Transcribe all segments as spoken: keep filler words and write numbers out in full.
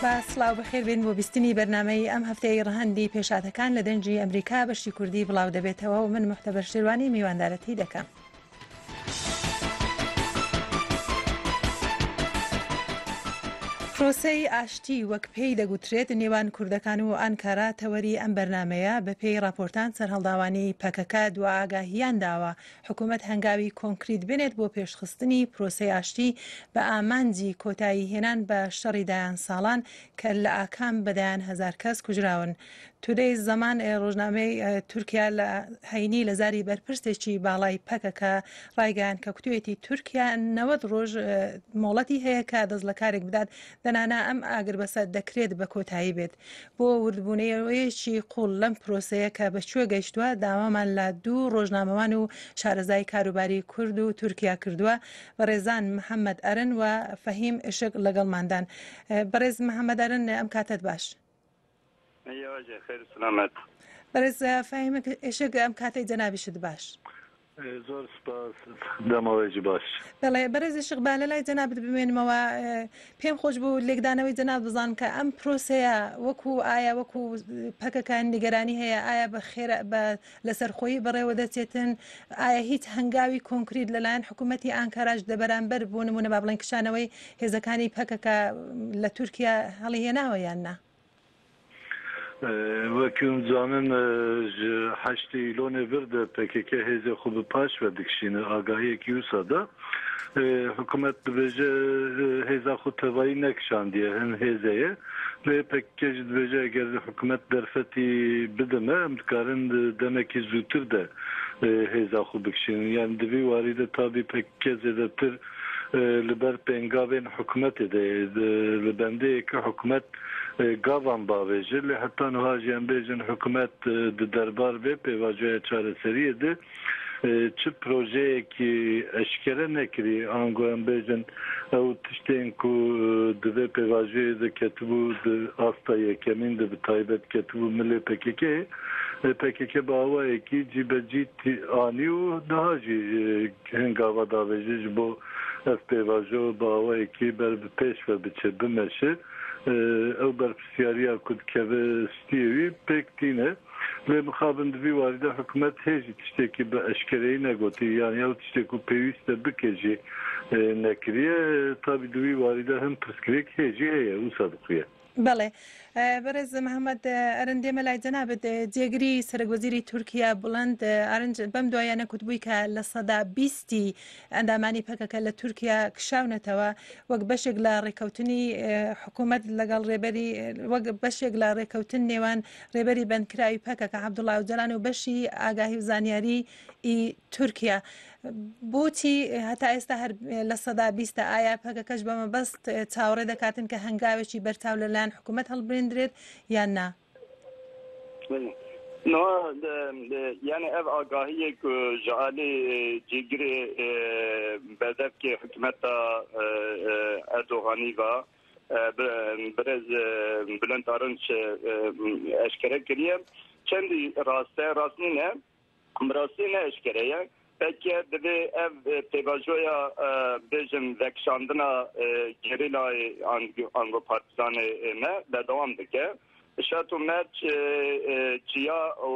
سڵاو بەخێر بێن بۆ بیستنی بەرنامەی ئەم هەفتەی ڕەهەندی پێشاتەکان لە دەنگی ئەمریکا بەشی کوردی بڵاو دەبێتەوە و من محتەبەر شێروانی میواندارەتی دەکەم. پرۆسەی ئاشتی وەک پێی دەگوترێت نێوان کوردەکان و ئانکارا تەوەری ئەم بەرنامەیە. بە پێی راپۆرتان سەرهەڵداوانی پەکەکە دوا ئاگاهیان داوە حکوومەت هەنگاوی کۆنکریت بێنێت بۆ پێشخستنی پرۆسەی ئاشتی بە ئامانجی کۆتایی هێنان بە شەڕی دایان ساڵان کە لە ئاکام بەدایان هەزار کەس کوژراون. تودەی زەمان، ئێ، ڕۆژنامەی، ئێ، تورکیا لە هەینی لە زاری بەرپرسێکی باڵای پەکەکە ڕایگەیاند کە کوتوێتی تورکیا نەوەد ڕۆژ، ئێ، مۆڵەتی هەیە کە دەست لە کارێک بدات، دەنانا ئەم ئاگربەسە دەکرێت بە کۆتایی بێت. بۆ وردبوونەوەیەکی قوڵ لەم پرۆسەیە کە بە کوێ گەیشتووە، داوامان لە دوو ڕۆژنامەوان و شارەزای کاروباری کورد و تورکیا کردووە، بەڕێزان محەممەد ئەرن و فەهیم ئشق لەگەڵماندان. ئێ، بەڕێز محەممەد ئەرن، ئەم کاتت باش. Eyvallah, xeyr selamet. بەڕێز فەهیم ئشق، ئەم کاتەی جەنابیشت باش. Zor spas, dema we jî baş. بەڵێ، بەڕێز ئشق، با لە لای جەنابت بمێنمەوە. ئێ، پێم خۆش بوو لێکدانەوەی جەناب بزانم کە ئەم پرۆسەیە وەکو، ئایا وەکو پەکەکە نیگەرانی هەیە، ئایا بە خێرا، بە لەسەرخۆیی بەڕێوە دەچێتن، ئایا هیچ هەنگاوی کۆنکریت لەلایەن حکوومەتی ئانکاراش دە بەرامبەر، بۆ نمونە با بڵێن، کشانەوەی هێزەکانی پەکەکە لە تورکیا هەڵیهێناوە یان نا؟ Wekî hûn dizanin, ji heştê Îlonê vir de P K K hêzê xwe bi paş ve dikişîne. Agahiyekî wisa da. Hikûmet dibêje, hêza xwe tevayî nekişandiye, hin hêze ye. Lê P K K jî dibêje, eger hikûmet derfetî bidime, em dikarin di demekî zûtir de hêza xwe bikişînin. Yani di vî warî de tabî P K K zêdetir e, li ber pêngavên hikûmetê de ye. Di, li bendê ye ke hikûmet, e, gavan bavêje, lê heta niha jî em bêjin hikûmet, e, di derbar vê pêvajoya çareseriyê de, e, çi projeyekî eşkere nekirî, ango em bêjin ew tiştên ku, e, di vê pêvajoyê de ketibû, di asta yekemîn de bi taybet ketibû milê P K K, e, P K K bi awayekî cîbecî tî-, anî û niha jî, e, hin gava davêje ji bo ev pêvajo bi awayekî ber bi pêş ve biçe, bimeşe. E, ew berpirsyariya ku dikeve stiyê wî pêk tîne. Lê mixabin di vî warî de hikûmet hê jî tiştekî bi eşkereyî negotî, yanî ew tiştê ku pêwîst e bike jî, e, nekiriye. Tabî di wî warî de hin pirsgirêk hê jî heye, wisa dixuye. بەڵێ. ئە، بەڕێز محەممەد، ئە، ئەرن، دێمە لای جەنابت. ئە، جێگری سەرۆکوەزیری تورکیا بوڵەند، ئە، ئارنج بەم دواییانە کوتبووی کە لە سەدا بیستی ئەندامانی پەکەکە لە تورکیا کشاونەتەوە وەک بەشێک لە ڕێکەوتنی، ئە، حکوومەت لەگەڵ ڕێبەری، وەک بەشێک لە ڕێکەوتن نێوان ڕێبەری بەندکراوی پەکەکە عەبدوڵا ئۆجەلان و بەشی ئاگاهی و زانیاری ئی تورکیا. بۆچی هەتا ئێستا هەر لە سەدا بیستە؟ ئایا پەکەکەش بە مەبەست چاوەڕێ دەکاتن کە هەنگاوێکی بەرچاو لەلایەن حکوومەت هەڵبرێندرێت یان نا؟ No, de, de, yani ev agahiyê ku ji alî, e, cîgirê, e, berdevkê hikûmeta, e, e, Erdoganî ve, e, bi-, birêz, e, Bülent Arınç, e, e, eşkere kiriye. Çendî rast e, rast nîne. Bi rastî ne eşkere ye. Peke divê ev, e, pêvajoya, e, bêjin vekişandina, e, gerîlayê ang-, ango partîzanê, e, me berdewam dike. Şert û merc, e, e, çiya û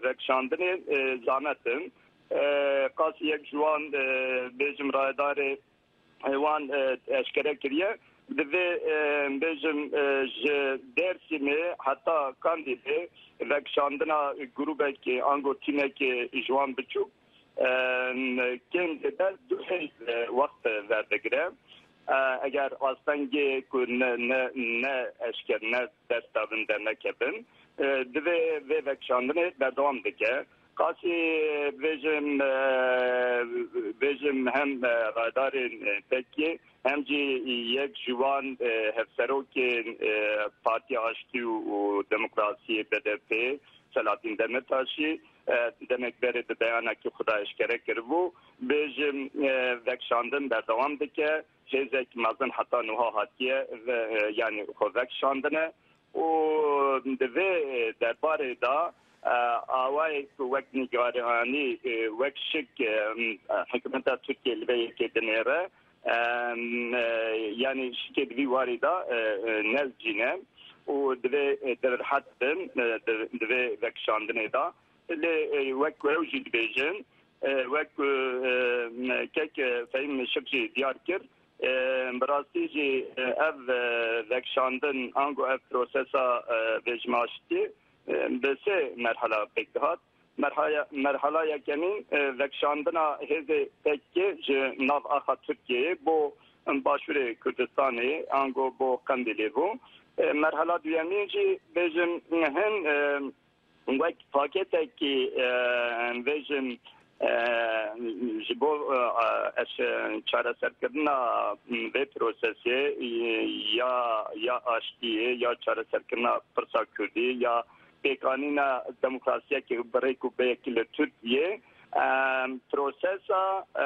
vekişandinê, e, zamet in. E, qasî yek ji wan, e, bêjim rayedarê wan, e, eşkere kiriye. Divê, e, bêjim, e, ji Dêrsimê heta Kandîlê vekişandina grûbekê ango tîmekê ji wan biçûk, e, kêm zêde du heyv, e, wext verdigire. E, eger astengê ku ne, ne, ne eşker, ne dest davin dernekevin, e, divê vê vekişandinê berdewam dike. Qasî bêjim, e, bêjim hem, e, radarên, e, Pekê, hem jî yek ji wan, e, hevserokên, e, Partiya Aştî û, û Demokrasiyê, B D P, Selahattin Demirtaşî, e, demek berê di beyanekî xwe de eşkere kiribû. Bêjim, e, vekişandin berdewam dike. Hêzek mezin heta niha hatiye ve, e, yanî xwe vekişandine. û di vê derbarê de, e, awayek wek nîgaranî, e, wek şik, e, hikûmeta Tirkiyê li vê yekê dinêre, Em, e, yanî şikê di vî warî de, e, e, nez cî ne û divê, e, dirhet bin, e, di, di vê vekişandinê de. Lê, e, wek ku ew jî dibêjin, e, wek ku, e, kek, e, Fehîm Mişik jî diyar kir, e, bi rastî jî, e, ev, e, vekişandin ango ev prosesa, e, vêjim aştiyê, e, bi sê merhela pêk dihat. Merhaya-, merhala yekemîn, e, vekişandina hêzê P K K ji nav axa Tirkiyeyê bo Başûrê Kurdistanê, ango bo Qendîlê bû. E, merhala duyemîn jî bêjim hin, e, wek paketekî, e, bêjim, e, ji bo, e, eş-, çareserkirina vê prosesê, e, ya, ya aştiyê, ya çareserkirina pirsa Kurdî, ya pêkanîna demokrasiyekê bi rêk û pêk li Tirkiyê, em, prosesa, e,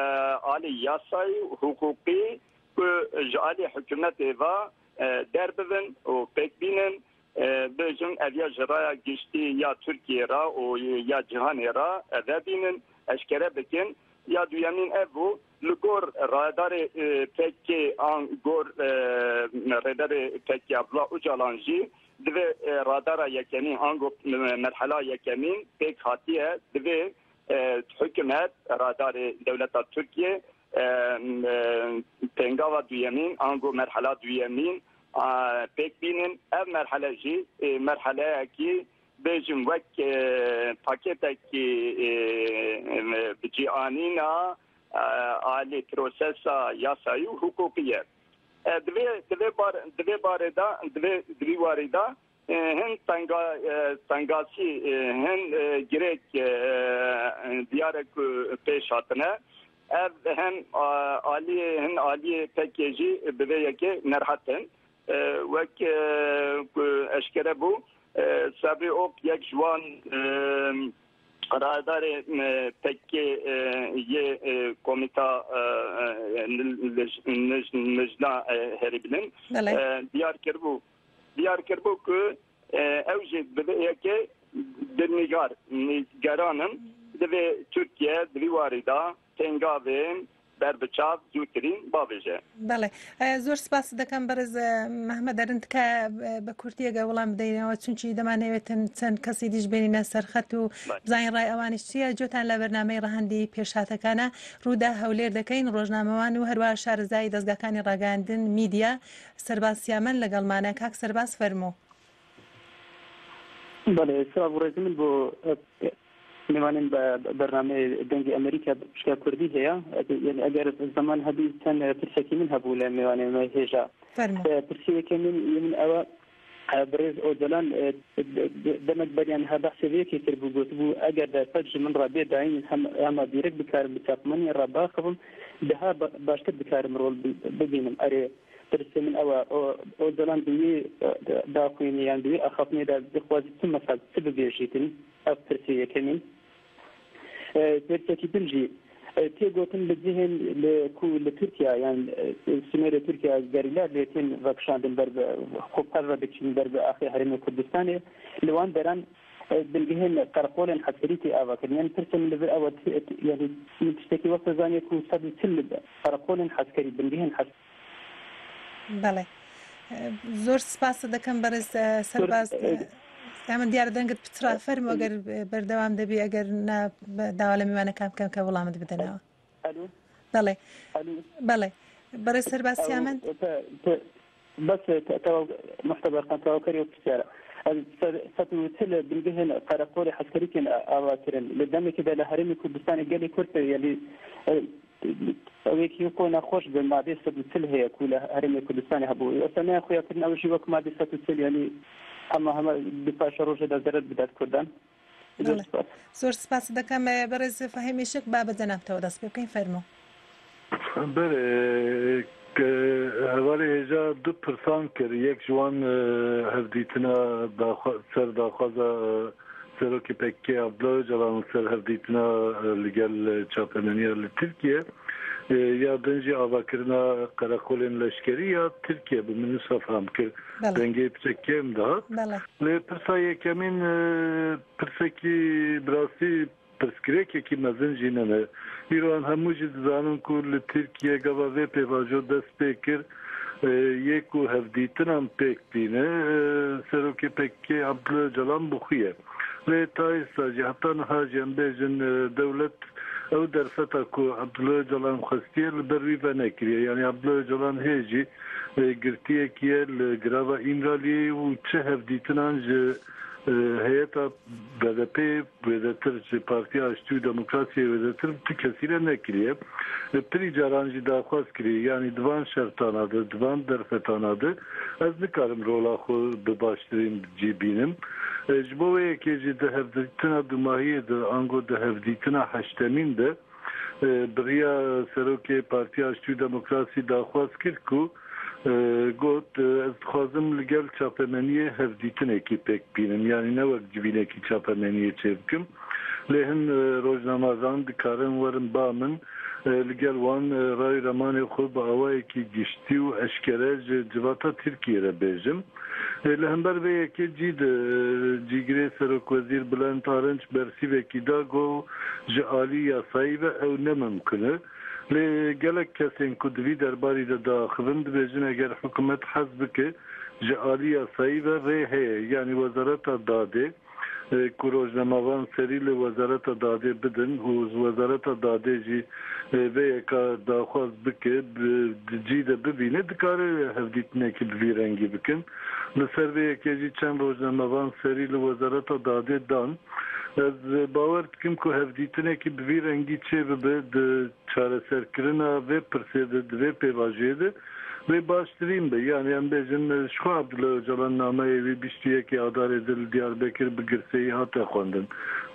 alî yasayî û hiqûqî ku ji alî hikûmetê ve, e, derbibin û pêk bînin, e, bêjin ev ya ji raya giştî ya Tirkiyê re û ya cîhanê re, e, vebînin, eşkere bikin. Ya duyemîn ev bû, li gor rayedarê, e, P K K an gor, e, rêberê P K K Abdullah Ocalan jî divê, e, radara yekemîn, ango, e, merhela yekemîn pêk hatiye, divê, e, hikûmet, radarê dewleta Tirkiye, e, e, pêngava duyemîn, ango merhela duyemîn, a, pêk bînin. Ev merhele jî, e, merheleyekî bêjim wek, e, paketekî, e, e, bi cîanîna, e, alî prosesa yasayî û hiqûqî ye. E, divê, divê bar-, divê barê de, divê, divê warê de, e, hin tenga-, e, tengasî, e, hin, e, girêk, e, e, diyar e ku pêş hatine. Ev hem, a, aliyê, hin aliyê P K K jî bi vê yekê nerhet in. E, wek, e, ku eşkere bû, e, Sebrî Ok yek ji wan, e, rayedarê, e, P K K, e, yê, e, komîta, e, e, nij-, nij-, nij-, nijna, e, herî bilind, Belê. e, diyar kiribû, diyar kiribû ku, e, ew jî bi vê yekê dilnîgar, nîgaran in, divê Tirkiye di vî warî de tengavên ber bi çav zûtirîn bavêje. Belê. E, zor spas dekem berêz, e, Mehmet Erin, dike, e, bi kurtiyeke wilam bideynewe, çunçî dema newêtin çend kesî dî ji bênîne ser xet û Belê. bizanîn ray ewanî çi ye. Cotan le bernameyê rehendî pêşhatekane rû de hewlêr dekeyn, rojnamewan û herwa şarezayî dezgakani ragihandin, media, Serbas Siyamen legelmane. Kak Serbas, fermo. Belê, silav û rêzê min bo, e, mêvanên be-, bernameyê Dengê Amerîka pişka Kurdî heye. E, yanî eger zeman hebî çend, e, pirsekî min hebû li mêvanê me hêja. Fermo. E, pirsê yekemîn yê min ew e, e, birêz Ocalan, e, de-, de-, demek beriya niha behsê vê yekê kiribû, gotibû, eger derfet ji min re bê dayîn, hem, hema dîrek bikarim bi çapemeniya re biaxivim, daha ba-, baştir dikarim rol bi-, bibînim. Erê, Pirsê min ew e, o, Ocalan di wî, e, daxuyanî yan di wî axaftinê de dixwazî çi mesaj, çi bibêjîtin? Ev pirsê yekemîn. E, pirsekî din jî, e, tê gotin li cihên li ku li Tirkiye yan, e, sînorê Tirkiye gerîla lê tên vekişandin ber bi xwe, pevre dikişînin ber bi axê Herêmê Kurdistanê. Li wan deran, e, bingehên qereqolên heskerî tê avakirin. Yanî pirsê min li vir ew e, ti-, ti-, yanî min tiştekî wexta zaniye ku sed û çil qereqolên heskerî, bingehên hes- Belê. E, zor spas dekem berêz, e, Serbas. Zor, e, E, hemen diyar dengit pitra, e, fermo, e, eger, e, berdewam debi, eger ne, be-, dawa li mêvanekan bikem ke wilamit bidineva. Alo. Belê. Alo. Belê. Berêz Serbas Siyamen. Te, te, bes, e, te, tewa-, muhteber kan tewakeri yok pisyara. Ez se-, sed û çil bingehên qereqolê heskerî tên a-, ava kirin. Li demekê de li Herêmê Kurdistanê gelê Kurd, e, yanî, e, ew yekî ku nexweş bi madê sed û çil heye ku li Herêmê Kurdistanê hebû. Esta ne xuya kirin ew jî wek madê sed û çil, yanî hema hema di paşa rojê de zerer bidet Kurdan. Zor Belê. spas. Zor spas dekem, e, berêz Fehîm Işik, ba bi cenab te dest pê bikeyn, fermo. Belê, ke hevalê hêja du pirsan kir. Yek ji wan, e, hevdîtina daxwa-, ser daxwaza, e, Serokê P K K Abdullah Ocalan ser hevdîtina, e, li gel, e, çapemeniya li Tirkiye. E, ya din jî avakirina qereqolên leşkerî ya Tirkiye bi min wisa fam kir. Belê. Dengê piçek kêm dihat. Belê. Lê pirsa yekemîn, e, pirsekî bi rastî pirsgirêkekî mezin jî nene. Îro em hemû jî dizanin ku li Tirkiye gava vê pêvajo dest pê kir, e, yê ku hevdîtinan pêk tîne, e, serokê P K K Abdullah Öcalan bi xwe ye. Lê ta êsta jî, heta niha jî em bêjin, e, dewlet ew derfeta ku Abdullah Öcalan xwestiye li ber wî venekiriye. Yanî Abdullah Öcalan hê jî, e, girtiyekî ye li girava Îmraliyê û çi hevdîtinan ji, e, heyeta B D P wêdetir, ji Partiya Aştî û Demokrasiyê wêdetir bi tu kesî re nekiriye. E, pirî caran jî daxwaz kiriye. Yanî di van şertana de, di van derfetana de ez nikarim rola xwe bi baştirîn cî bînim. E, ji bo wê yekê jî di hevdîtina dumahiyê de, ango di hevdîtina heştemîn de, e, bi riya serokê Partiya Aştî û Demokrasî daxwaz kir ku, e, got, e, ez dixwazim li gel çapemeniyê hevdîtinekî pêk bînim. Yanî ne wek civînekî çapemeniyê çêbikim. Lê hin, e, rojnamevan dikarin werin ba min, e, li gel wan, e, ray û remanê xwe bi awayekî giştî û eşkere ji civata Tirkiyê re bêjim. E, li hember vê yekê cî de, e, cîgirê Serokwezîr Bülent Arınç bersîvekî da, got, ji alî yasayî ve ew ne mimkun e. Lê gelek kesên ku di vî derbarî de diaxivin, dibêjin eger hikûmet hez bike, ji alî yasayî ve rê heye. Yanî Wezareta Dadê, e, ku rojnamevan serî li Wezareta Dadê bidin û Wezareta Dadê jî, e, vê yeka daxwaz bike, bi, di cî de bibîne, dikare hevdîtinekî bi vî rengî bikin. Li ser vê yekê jî çend rojnamevan serî li Wezareta Dadê dan. Ez bawer dikim ku hevdîtinekî bi vî rengî çêbibe, di çareserkirina vê pirsê de, di vê pêvajoyê de, wê baştirîn be. Yanî em bêjin, ji xwe Abdullah Öcalan nameyê wî bîst û yekê Adarê de li Diyarbekir bi girseyî hate xwendin.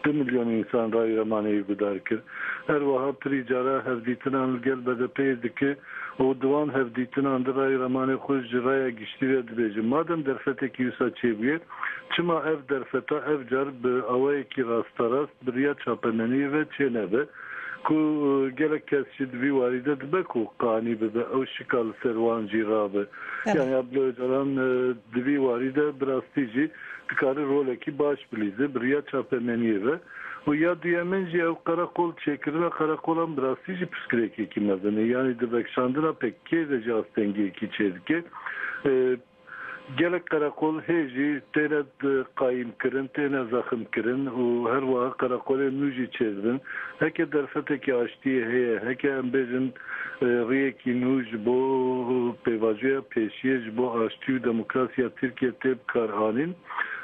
Du milyon însan ray û remanê wî guhdar kir. Her wiha pirî cara hevdîtinan li gel B D P'yê dike û di wan hevdîtinan de ray û remanê xwe ji raya giştî re dibêje. Madem derfetekî wisa çêbûye, çima ev derfeta ev car bi awayekî rasterast bi riya çapemeniyê ve çênebe, ku, e, gelek kes jî di vî warî de dibe ku qanî bibe, ew şika li ser wan jî rabe. Belê. Yanî Abdullah Öcalan, e, di vî warî de bi rastî jî dikare rolekî baş bilîze bi riya çapemeniyê ve. Û ya duyemin jî ew qereqol, çêkirina qereqolan bi rastî jî pirsgirêkekî mezin e. Yanî di vekişandina P K K'ê de jî astengiyekî çêdike. E, Gelek qereqol hê jî têne, e, qayîmkirin, têne zeximkirin û her wiha qereqolên nû jî çêdibin. Heke derfetekî aştiyê heye, heke em bêjin, e, riyekî nû ji bo pêvajoya pêşiyê, ji bo aştî û demokrasiya Tirkiye tê bikaranîn,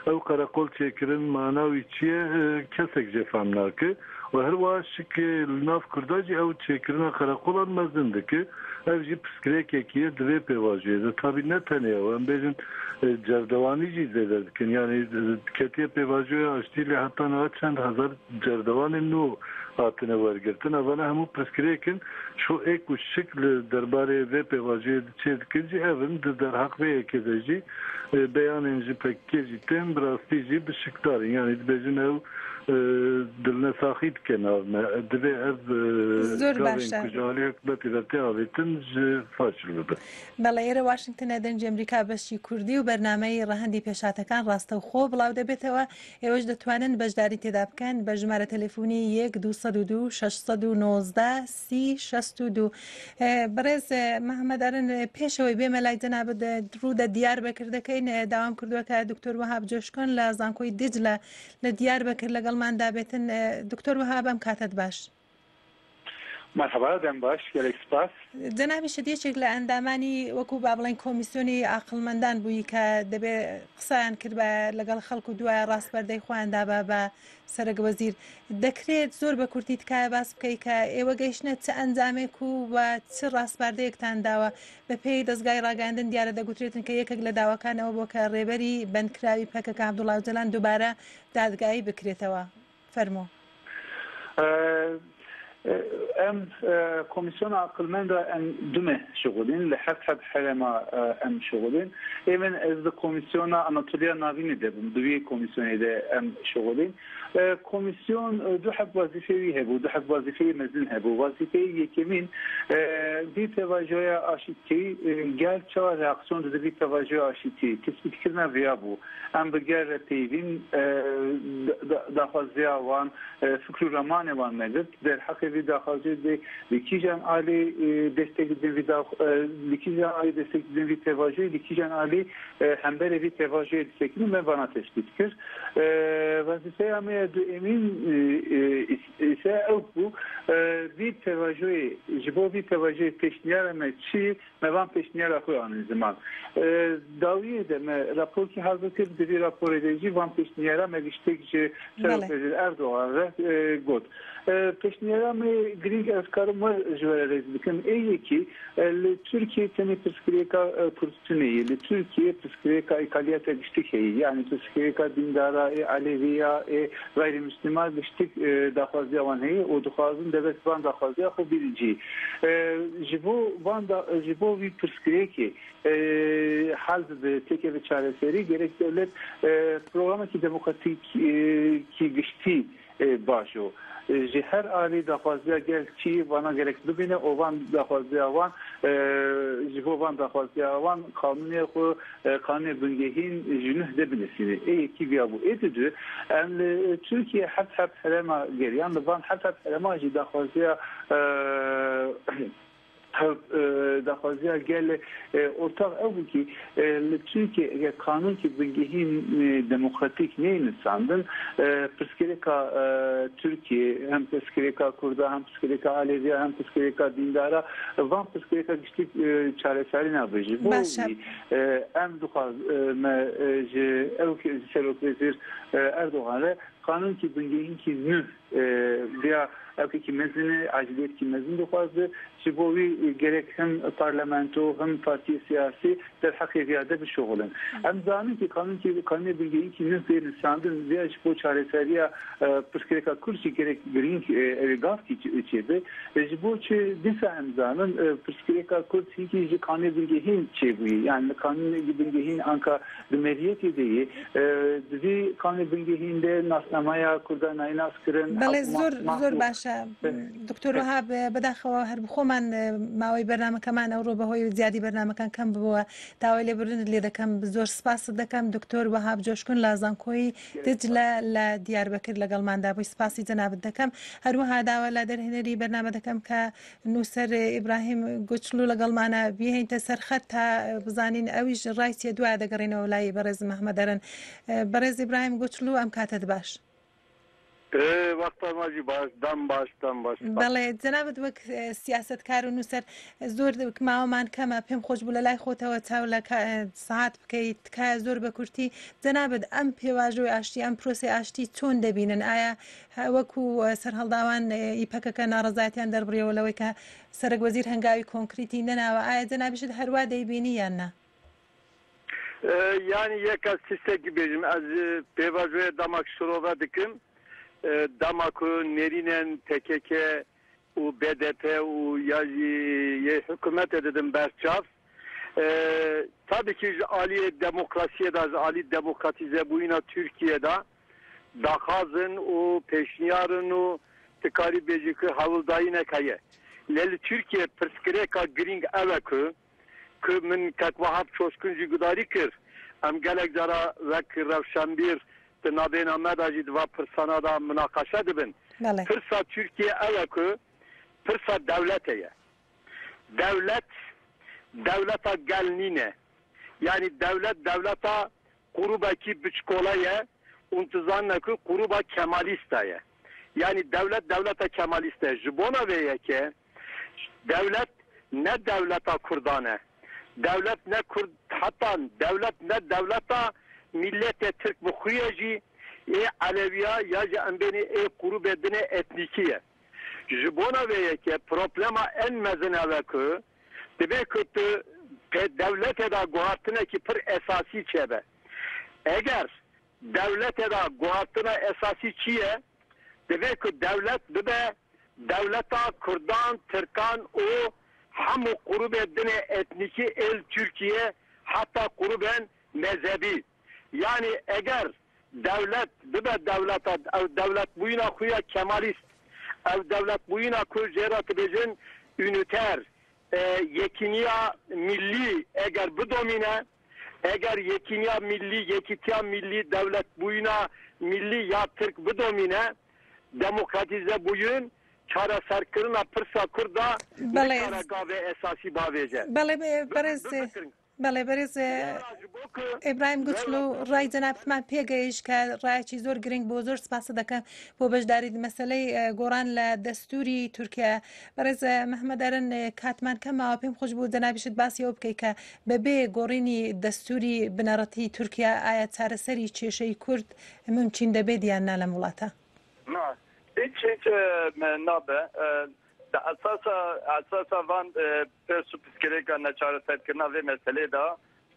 ew qereqol çêkirin mana wî çi ye, e, kesek jê fehm nake. Û her wiha şikê li nav Kurda jî ew çêkirina qereqolan mezin dike. Ev jî pirsgirêkekî ye di vê pêvajoyê de. Tabî ne tenê ew, em bêjin, e, cerdewanî jî zêde dikin. Yanî, e, ketiye pêvajoya aştî lê heta niha çend hezar cerdewanên nû hatine wergirtin. Evana hemû pirsgirêk in. Şo ê ku şik li derbarê vê pêvajoyê çê dikin jî ev in. Di derheq vê yekê de jî, e, beyanên ji P K K jî tên, bi rastî jî bi şikdar in. Yanî dibêjin ew, e, dilnesaxî dike nav me. Divê ev, e, Zor baş gavên e. Ku ji alî hikûmetê ve tê avêtin ji faşil bibe. بەڵێ، ئێرە واشنگتنە، دەنگی ئەمریکا، بەشی کوردی و بەرنامەی ڕەهەندی پێشهاتەکان ڕاستەوخۆ بڵاو دەبێتەوە. ئێوەش دەتوانن بەشداری تێدا بکەن بە ژمارە تەلەفۆنی یەک دوو سەد و دوو شەش سەد و نۆزدە سی شەست و دوو. ئێ، بەڕێز، ئێ، محەممەد ئەرن، ئێ، پێشەوەی بێمە لای جەنابت، ئێ، ڕوودە دیار بەکر دەکەین. ئێ، داوام کردووە کە دکتۆر وەهاب جۆشکۆن لە زانکۆی دیجلە لە دیار بەکر لەگەڵماندا بێتن. ئێ، دکتۆر وەهاب، ئەم کاتەت باش. مەرحەبا، دەم باش، گەلێک سپاس. جەنابیشت یەکێک لە ئەندامانی، وەکو با بڵێن، کۆمیسیۆنی عاقڵمەندان بووی کە دەبێ قسەیان کرد بە لەگەڵ خەڵک و دوایە ڕاستبەردەی خۆیان دابا بە سەرەک وەزیر. دەکرێت زۆر بە کورتی تکایە باس بکەی کە ئێوە گەیشتنە چ ئەنجامێک و، و چ ڕاستباردەیەکتان داوە؟ بە پێی دەستگای ڕاگەاندن دیارە دەگوترێتن کە یەکێک لە داواکانەوە بۆ کە ڕێبەری بەندکراوی پەکەکە عەبدوڵا ئۆجەلان دووبارە دادگایی بکرێتەوە. فەرموو. ئە، Em e, komîsyona aqilmenda em du meh şixulîn, li heft heb herêma e, em şixulîn. Ê min ez di komîsyona Anatoliya Navînê de bûm, di wî komîsyonê de em şixulîn. E, komîsyon e, du heb wezîfeyê wî hebû, du heb wezîfeyê mezin hebû. Wezîfeyê yekemîn e, vî pêvajoya aşîtî e, gel çawa reaksiyon dide vî pêvajoya aşîtî, tespîtkirina viya bû. Em bi gel re peyvîn e, da- da- daxwaziya wan, e, fikr û ramanê wan me girt. Derheqê vî daxwaziyê de li kîjan alî e, destek didin vî dax- e, li kîjan alî destek didin vî pêvajoyê, li kîjan alî e, hemberê vî pêvajoyê disekinin me vana tespît kir. E, Wezîfeya me ya duemîn e, e, îs- îse ew bû. E, vî pêvajoyê, ji bo vî pêvajoyê pêşniyara me çi, me van pêşniyara xwe anîn ziman. E, dawiyê de me raporkî hazir kir, di vî raporê de jî van pêşniyara me giştek ji Belê. Serokwezîr Erdogan re e, got. E, pêşniyara me girîng ez karim we ji we re rêz bikim. Ê yekî, e, li Tirkiyê tenê pirsgirêka e, Kurd tune ye. Li Tirkiyê pirsgirêka îkaliyata giştik heye. Yani pirsgirêka dîndara, ê Eleviya, ê gayrimîslima giştik e, daxwaziya wan heye û dixwazin dewlet van daxwaziya xwe bînin cî. E, ji bo van da, ji bo vî pirsgirêkê e, hal bibe, têkeve çareserî, gerek dewlet e, programekî demokratîk e, kî giştî e, bajo. E, ji her alî daxwaziya gel çi vana gerek bibîne û van daxwaziya wan e, ji bo van daxwaziya wan qanûnê xwe, e, qanûnê bingehîn ji nuh de binivîsîne. Ê yekî viya bû. Ê didu, em li Tirkiye heft heft herêma geriyan, li van heft heft herêma jî daxwaziya e, Hev, e, daxwaziya gel e, ortax ew bû ki e, li Tirkiye eger qanûnkî bingehîn e, demokratîk neyê nisandin, e, pirsgirêka e, Tirkiye, hem pirsgirêka Kurda, hem pirsgirêka Aleviya, hem pirsgirêka dîndara, van pirsgirêka giştî e, çareserî nabe. Ji bo Baş e. Wî e, em dixwaz e, me e, ji ew ki ji Serokwezîr e, Erdogan re qanûnkî bingehînkî nû e, vêya ewkekî mezin e, aciliyetî mezin dixwaze. Ji bo wî, e, gerek him parlamento, him partiyê siyasî derheqê vêya de bişuxulin. Em zanin ki qanûnkî, qanûnê bingehînkî nû bê nisandin, vêya ji bo çareseriya e, pirsgirêka Kurd jî gerek girîng e, ew ê gavkî çê- çêbe. E, ji bo çi dîsa em zanin, e, pirsgirêka Kurd hinkî ji qanûnê bingehîn çêbûye. Yani li qanûnê bingehîn anka di meriyetê de yê. E, di vî kanê bingehîn de nasnameya Kurda nayê naskirin, Belê, hewkûma zor, zor mafû. Baş e. Be- Doktor be- Wahab, e, bedaxewa her bi xwe man, e, mawê bernamekê man ew ro behoyê ziyadî bernamekê kem bibowe. Dawê lê birin lê dekem, zor spas dekem. Doktor Wahab Coşkun la Zankoyî Dicle le Diyarbekir legelman da bû. Spasî cenabit dekem. Her wiha dawa la derhênerî bername dekem ke Nûser Îbrahîm Guçlû legelmana bihênte ser xet ta bizanîn ew jî raysiye dua degerîne welayî berêz Mehmed Eren. E, berêz Îbrahîm Guçlû em kate di baş. E, wexta ma jî baş, dem baş, dem baş. Belê, cenabit wek e, siyasetkar û nûser zor mawaman keme, pêm xweş bû le lay xwe tewe çaw le ka- e, saet bikeyî, tikaya zor be kurtî. Cenabit em pêvajoyê aştî, em prosê aştî çon debînin? Aya He, wekû, e, serhildawan, e, ê P K K narazayetiyan derbiryê welewê ke serek wezîr hengawî konkrîtî nenawe. Aya cenabî şid herwa deybînî yan na? E, yani yek ez tiştekî bêjim. Ez, e, pêvajoya dema ku şirove dikim. E, dema ku nêrînên P K K û B D P û ya jî yê hikûmetê didin berçav. E, tabii ki ji aliyê demokrasiyê de, ji alî demokratîzebûyîna Tirkiye de daxwazin û pêşniyarin û tu karî bêjî ku hewldayînek heye. Lê li Tirkiye pirsgirêka girîng ew e ku, ku min kek Wahab Çoşkun jî gudarî kir, em gelek cara wek rewşenbîr di navbêna me de jî di va pirsana de minaqeşe dibin. Belê. Pirsa Tirkiye ew e ku pirsa dewletê ye. Dewlet, dewleta gel nîne. Yani dewlet, dewleta qurûbekî biçkola ye û tu zanine ku qurûba kemalîsta ye. Yani dewlet, dewleta kemalîsta ye. Ji bona vê yekê dewlet ne dewleta Kurdan e. Dewlet ne Kurd, heta dewlet ne dewleta milletê Tirk bi xwe ye jî ê Eleviya ya jî em bênê ê qurûbê din ê etnîkî ye. Ji bona vê yekê problema en mezin ew e ku divê ku tu pê dewletê de guhartinekî pir esasî çêbe. Eger dewletê de guhartina esasî çi ye? Divê ku dewlet bibe Dewleta Kurdan, Tirkan û hemû qurûbê dinê etnîkî êl Tirkiye, heta qurûbên mezhebî. Yanî eger dewlet bibe dewleta, ew dewletbûyîna xwe ya kemalîst, ew dewletbûyîna ku jê re dibêjin unîter, e, yekîniya millî eger bidomîne, eger yekîniya millî, yekîtiya millî, dewletbûyîna millî ya Tirk bidomîne, demokratîzebûyîn, çareserkirina pirsa Kurd a Belê. Nikare gavê esasî bavêje. Belê, be-, berêz, Bifikirin. Belê, berêz, Ji bo ku Îbrahîm Guçlû, Belê. Ray cenabtman pêgehişt ke rayekî zor giring bû. Zor spas dikim bo beşdarî di meseley, e, goran le destûrî Tirkiye. Berêz, e, Mehmet Eren, e, katman kema pêm xweş bû cenabî şit basî ew bikey ke bebê gorînî destûrî bineretî Tirkiye aya çareserî kêşeyî Kurd mimkîn debê diyan nalem wilata. Na, hiç, hiç, e, me-, nabe. E, di esasa, esasa van, e, pirs û pirsgirêka neçareserkirina vê meselê de,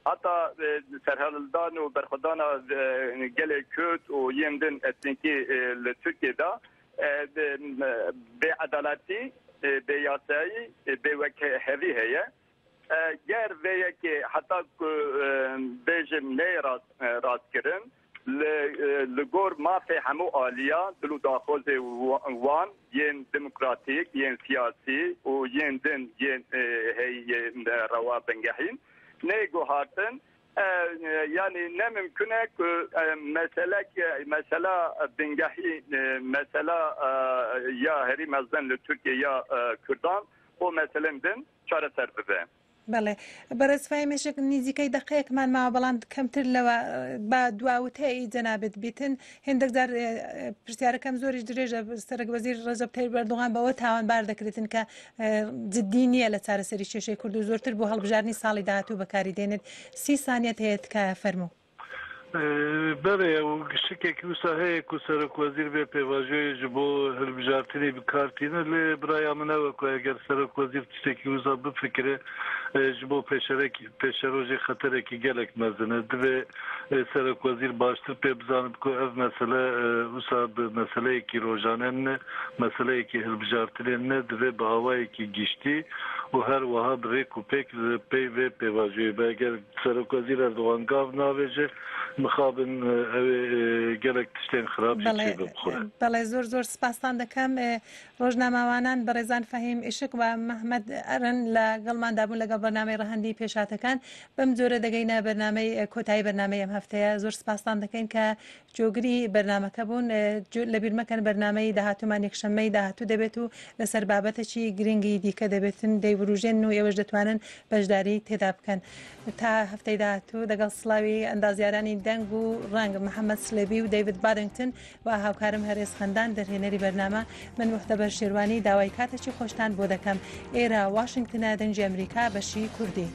heta, e, serhildan û berxwedana, e, gelê Kurd û yên din etnîkî, e, li Tirkiye de, e, bi, e, bêedaletî, e, bêyasayî, e, bêwekhevî heye. E, ger vê yekê heta ku, e, bêjim neyê rast, e, rastkirin, li, e, li gor mafê hemû aliya dil û daxwazê wa-, wan yên demokratîk, yên siyasî û yên din yên, e, heyî yên, e, rewa bingehîn neyê guhartin, e, e, yanî ne mimkun e ku, e, meselek, e, mesela bingehî, e, mesela, e, ya herî mezin li Tirkiye ya, e, Kurdan û meselên din çareser bibe. Belê. Berêz Fehîm Işik, nîzîkey deqeyekman mawe, belam kemtir lewa, e, ba duawiteyî cenabit bîtin. Hindek car, e, e, pirsyarê kem zor jî dirêj e, Serok Wezîr Recep Tayyip Erdogan be we tawanbar dekiritin ke, e, cidî niye le çareserî kêşeyê Kurd û zortir bo hilbijartinî salî dahatû bekarî dênit. Sî saniyet heye, tika fermû. Ee, Belê, ew giştikekî wisa heye ku serokwezîr vê pêvajoyê ji bo hilbijartinê bi kar tîne, lê bi raya min ew e ku eger serokwezîr tiştekî wisa bifikire, e, ji bo pêşerek-, pêşerojê xeterekî gelek mezin e. Divê, e, serokwezîr baştir pê bizanib ku ev mesele, e, wisa bi meseleyekî rojane nîne, meseleyekî hilbijartinê nîne, divê bi awayekî giştî û her wiha bi rêk û pêk li pey vê pêvajoyê be. Eger Serokwezîr Erdogan gav navêje, mixabin, e, ew ê, e, gelek tiştên xirab jî Belê, çêbibixwe. Belê, zor zor spastan dikim. E, rojnamewanan berêzan Fehîm Işik ve Mehmet Eren legelman dabûn, legel bernameyê Rehendî pêşhatekan. Bim cure degeyne bernameyê, e, kotayî bernameyê em hefteye. Zor spastan dikin ke cogirî bernameke bûn. E, cu-, li bîr mekin bernameyî dahatûman yekşemeyî dahatû debêt û li ser babetekî giringî dîke debêtin, dey virûjên nû êwij ditwanin beşdarî têda bikin. Ta hefteyê dahatû, degel silawî endazyaranî deng û reng, Mihemed Silêbî û David Badington ve hawkarim Herêz Xendan, derhênerî bername, min Muhteber Şêrwanî dawayî katekî xweştan bo dekem. Êra Washington e, Dengê Amerîka, beşî Kurdî.